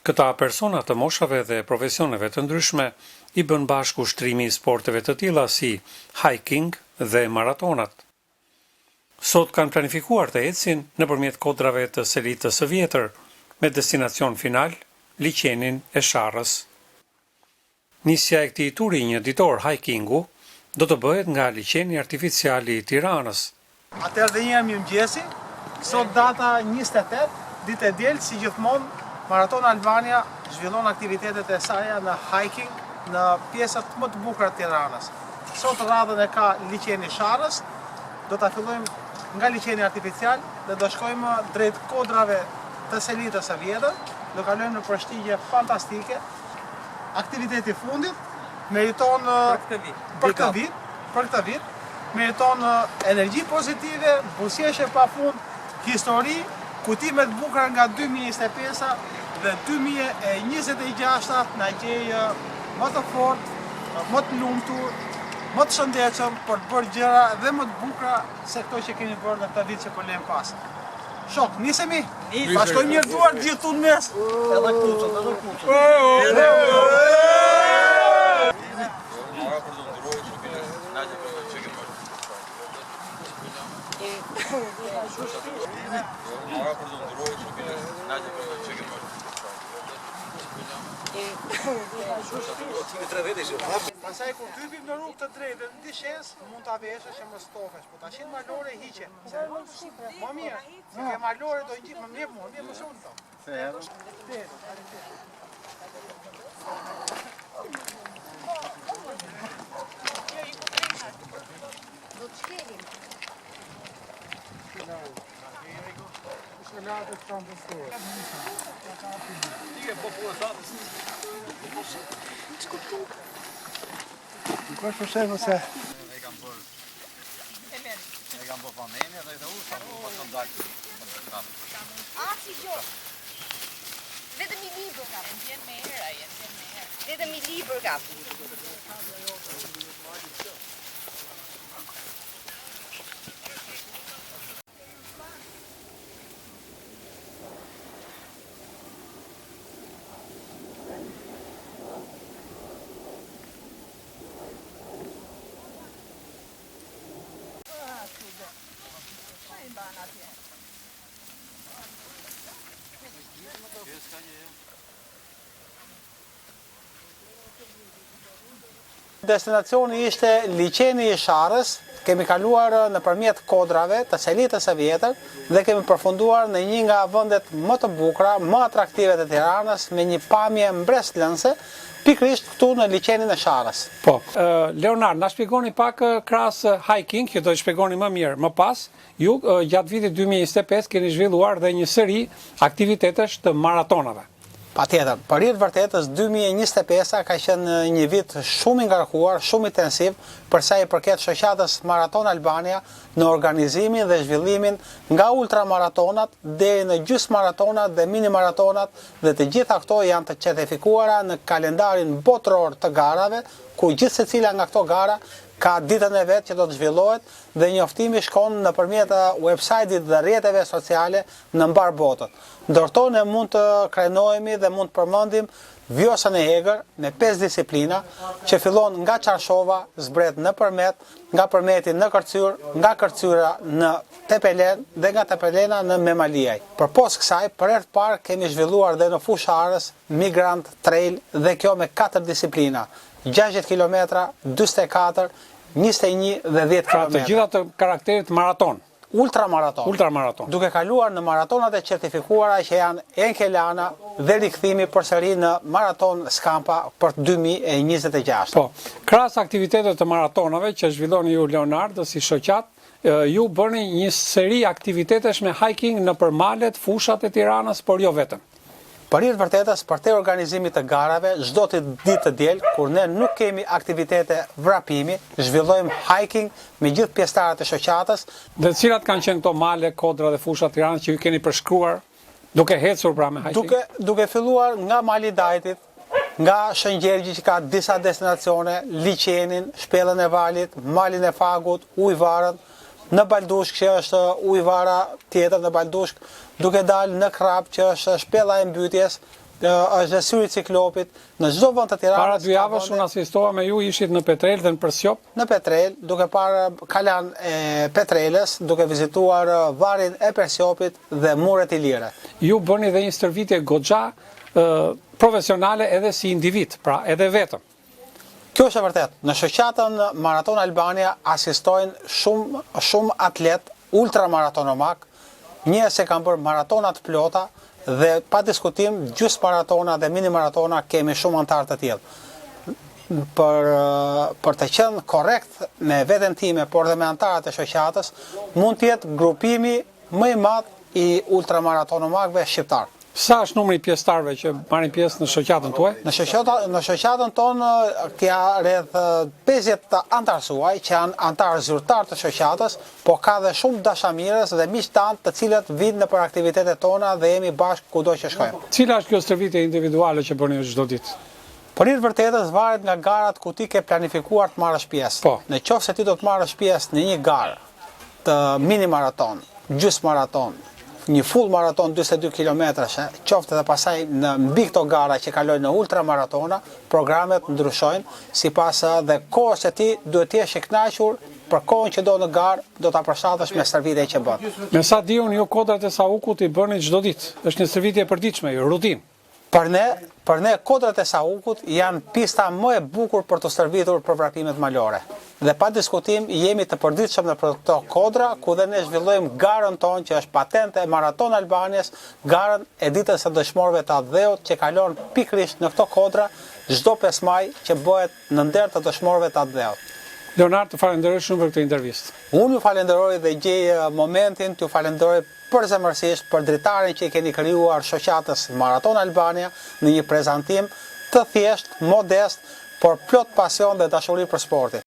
Këta persona të moshave dhe profesioneve të ndryshme i bën bashkë ushtrimi i sporteve të tilla si hiking dhe maratonat. Sot kanë planifikuar të ecin nëpërmjet kodrave të Selitës së Vjetër, me destinacion final liqenin e Sharrës. Nisja e këtij turi një ditor hiking-u do të bëhet nga liqeni artificial i Tiranës. Atëherë dhe një herë mirëmëngjesi, sot data 28, ditë e diel, si gjithmonë, Maraton Albania zhvillon aktivitetet e saja në hiking në pjesët më të bukura të Tiranës. Sot radhën e ka liqeni i Sharrës, do ta fillojmë nga liqeni artificial dhe do shkojmë drejt kodrave të Selitës së Vjetër, do kalojmë nëpër shtigje fantastike, Aktiviteti i fundit meriton për këtë vit, për këtë vit, për këtë vit meriton energji pozitive, buzëqeshje pafund, histori, kujtime të bukura nga 2025-a dhe 2026-a na gjejë më të fortë, më të lumtur, më të shëndetshëm për të bërë gjëra dhe më të bukura se këto që kemi bërë në këtë vit që po lëmë pas. Shok, nisemi? Nisemi. Bashkojmë mirë duart gjithë tu në mes. Edhe kuqët, edhe kuqët. Pastaj kur të hypim në rrugë të drejtë në dishesë, mund ta veshësh që mos stofesh, po tash në malore hiqe. Më mirë, se ke malore do gjithë, më mirë, më mirë, më shumë to. Se edhe. Do të shkelim. Nuk është për shembull se E kam bërë familje dhe i të u, sa po pas kam dalë. Asi jo. Vetëm i libër ka. E ndjen me erë ai, e ndjen me erë. Vetëm i libër ka. Destinacioni ishte liqeni i Sharrës, kemi kaluar nëpërmjet kodrave të Selitës së Vjetër dhe kemi përfunduar në një nga vendet më të bukura, më atraktive të Tiranës me një pamje mbresëlënëse, pikërisht këtu në liqenin e Sharrës. Po. Leonard, na shpjegoni pak krahas hiking, që do të shpjegoni më mirë më pas, ju gjatë vitit 2025 keni zhvilluar dhe një seri aktivitetesh të maratonave. Patjetër, për hir të vërtetës 2025-a ka qenë një vit shumë i ngarkuar, shumë intensiv për sa i përket shoqatës Maraton Albania në organizimin dhe zhvillimin nga ultramaratonat deri në gjysmaratonat dhe minimaratonat dhe të gjitha këto janë të certifikuara në kalendarin botëror të garave, ku gjithsecila nga këto gara ka ditën e vet që do të zhvillohet dhe njoftimi shkon nëpërmjet website-it dhe rrjeteve sociale në mbarë botën. Ndër to ne mund të krenohemi dhe mund të përmendim Vjosën e Egër me pesë disiplina, që fillon nga Çarshova, zbret në Përmet, nga Përmeti në Kërcyrë, nga Kërcyra në Tepelenë dhe nga Tepelena në Memaliaj. Përpos kësaj, për herë të parë kemi zhvilluar dhe në Fushë Arrëz Migrant Trail dhe kjo me katër disiplina, 60 kilometra, 44, 21 dhe 10 Pra të kilometra. gjitha të karakterit maraton. Ultramaraton. Ultramaraton. Duke kaluar në maratonat e certifikuara që janë Enkelana dhe rikthimi përsëri në Maraton Skampa për 2026. Po, krahas aktiviteteve të maratonave që zhvilloni ju Leonardo si shoqat, ju bëni një seri aktivitetesh me hiking nëpër malet, fushat e Tiranës, por jo vetëm. Për hir të vërtetës, përtej organizimit të garave, çdo ditë të diel, kur ne nuk kemi aktivitete vrapimi, zhvillojmë hiking me gjithë pjesëtarët e shoqatës. Dhe cilat kanë qenë këto male, kodra dhe fusha të Tiranës që ju keni përshkruar duke ecur pra me hiking? Duke duke filluar nga Mali i Dajtit, nga Shëngjergji që ka disa destinacione, liqenin, shpellën e Valit, Malin e Fagut, Ujëvarën, në Baldushk që është ujëvara tjetër në Baldushk, duke dalë në Krrabë që është shpella e mbytjes. Është dhe syri i Ciklopit, në çdo vend të Tiranës. Para dy javësh unë asistova me ju, ishit në Petrelë dhe në Përsiop. Në Petrelë, duke parë kalanë e Petrelës, duke vizituar varrin e Persiopit dhe muret ilire. Ju bëni dhe një stërvitje goxha profesionale edhe si individ, pra edhe vetëm. Kjo është e vërtetë. Në shoqatën Maraton Albania asistojnë shumë shumë atletë ultramaratonomakë, njerëz që kanë bërë maratona të plota dhe pa diskutim gjysmaratona dhe minimaratona kemi shumë anëtarë të tillë. Për për të qenë korrekt me veten time, por dhe me anëtarët e shoqatës, mund të jetë grupimi më i madh i ultramaratonomakëve shqiptarë. Sa është numri i pjesëtarëve që marrin pjesë në shoqatën tuaj? Në shoqata, në shoqatën tonë ka rreth 50 të anëtarësuar që janë anëtarë zyrtarë të shoqatës, po ka dhe shumë dashamirës dhe miq tanë të cilët vijnë nëpër aktivitetet tona dhe jemi bashkë kudo që shkojmë. Cila është kjo stërvitje individuale që bëni ju çdo ditë? Për hir të vërtetës varet nga garat ku ti ke planifikuar të marrësh pjesë. Po. Në qoftë se ti do të marrësh pjesë në një garë të mini maraton, gjysmë maraton, një full maraton 42 kilometrëshe, qoftë edhe pastaj në mbi këto gara që kalojnë në ultramaratona, programet ndryshojnë sipas dhe kohës që ti duhet të jesh i kënaqur për kohën që do në garë, do ta përshtatësh me stërvitjen që bën. Me sa di unë ju kodrat e Saukut i bëni çdo ditë. Është një stërvitje e përditshme, jo rutinë. Për ne, për ne kodrat e Saukut janë pista më e bukur për t'u stërvitur për vrapimet malore. Dhe pa diskutim jemi të përditshëm nëpër këto kodra ku dhe ne zhvillojmë garën tonë që është patentë e Maraton Albanias, garën e ditës së dëshmorëve të atdheut që kalon pikërisht në këto kodra çdo 5 maj që bëhet në nder të dëshmorëve të atdheut. Leonard, të falenderoj shumë për këtë intervistë. Unë ju falenderoj dhe gjej momentin t'ju falenderoj Përzemërsisht për dritaren që i keni krijuar shoqatës Maraton Albania në një prezantim të thjeshtë, modest, por plot pasion dhe dashuri për sportin.